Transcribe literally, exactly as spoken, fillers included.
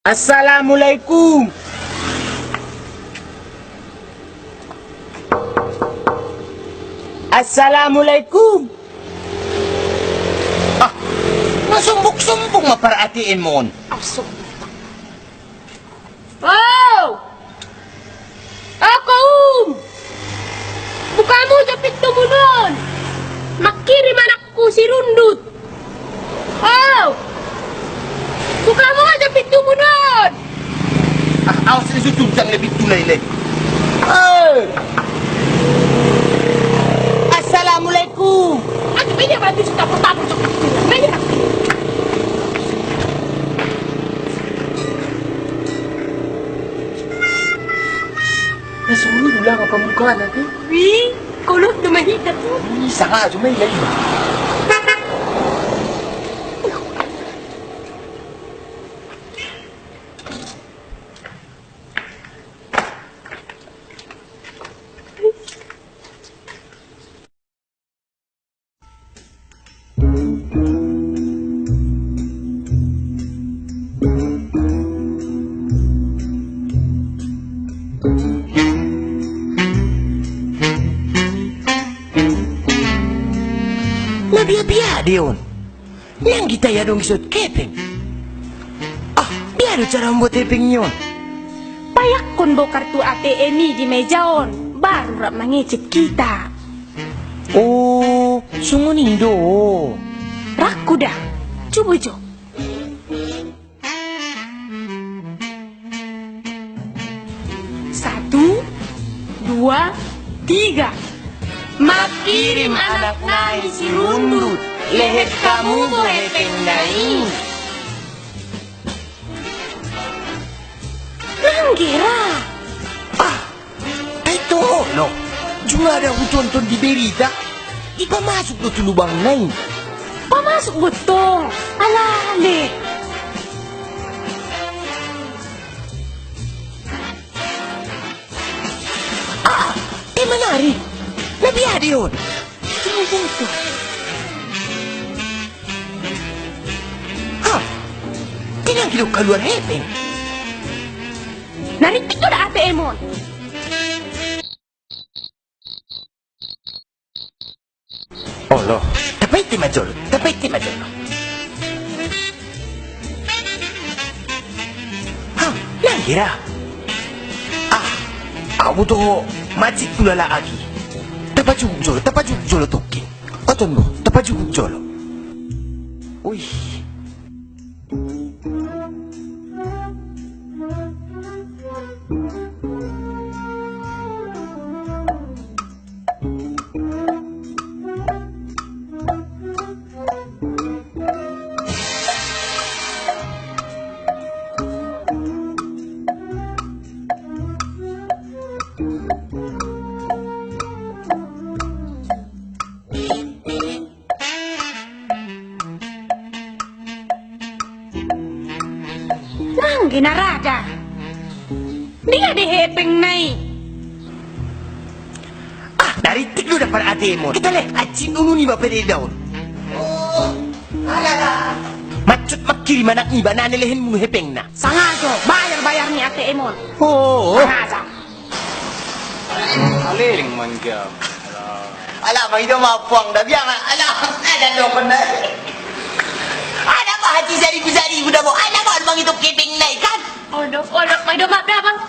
Assalamualaikum. Assalamualaikum. Ah, na sombong-sombong ma par A T M on. Asu. Oh! Ako um! Buka hamu jo pintumu on! Mangkirim anakku si Rundut! Oh! Buka hamu jo pintumu on! Ah, awas ni, sututang le pintuna i le. Eh! Assalamualaikum. Aku punya batu suka pertama untuk pintu. Banyak. Nasuru ulang apa muka nanti? Wih, kalau tu mah hitam tu. Ih, sangat cuma ini. Mabiar-biar dia on. Nangkin tahe adong i so hepeng. Ah, bia do cara mambuat hepeng i on. Payakkon bokar tu A T M i di meja on, baru rap mangecek hita. Oh, songon i do. Rangku da. Coba jo. Satu, dua, tiga. Mangkirim anak nai si Rundut, lehet hamu do hepengna i. Nangkin ra. Ah, ai toho do. Jumada hutonton di berita. Dipamasuk do tu lubangna i. Pamasuk do tong. Alale. Ah, eh, manari. Mabiar dia on. Hah? Tenang, kita keluar hepeng. Narik itu da A T M on. Olo, tapaiti ma jolo, tapaiti ma jolo. Hah, nangkin ra. Ah, ahu toho mancit hulala agi. Tapajuguk jolo, tapajuguk jolo tongkin. Oto on do, tapajuguk jolo. Uih. Nangkin na ra da. Dia do hepengna i. Ah, narintik do da par A T M on. Kita le, ancit nunu ni bape de daon. Oh, ala da. Mancot mangkirim anak ni ba na nilehen munu hepengna. Sangajo, bayar-bayar ni A T M on. Oh. Sangajo. Aleleng manjam. Ala, mangido ma puang da biang, ala, ada dokon na. Ada ba hati saribu-saribu da bo, ada ba mangido hepengna i kan? Odo, odo, mangido ma da bang.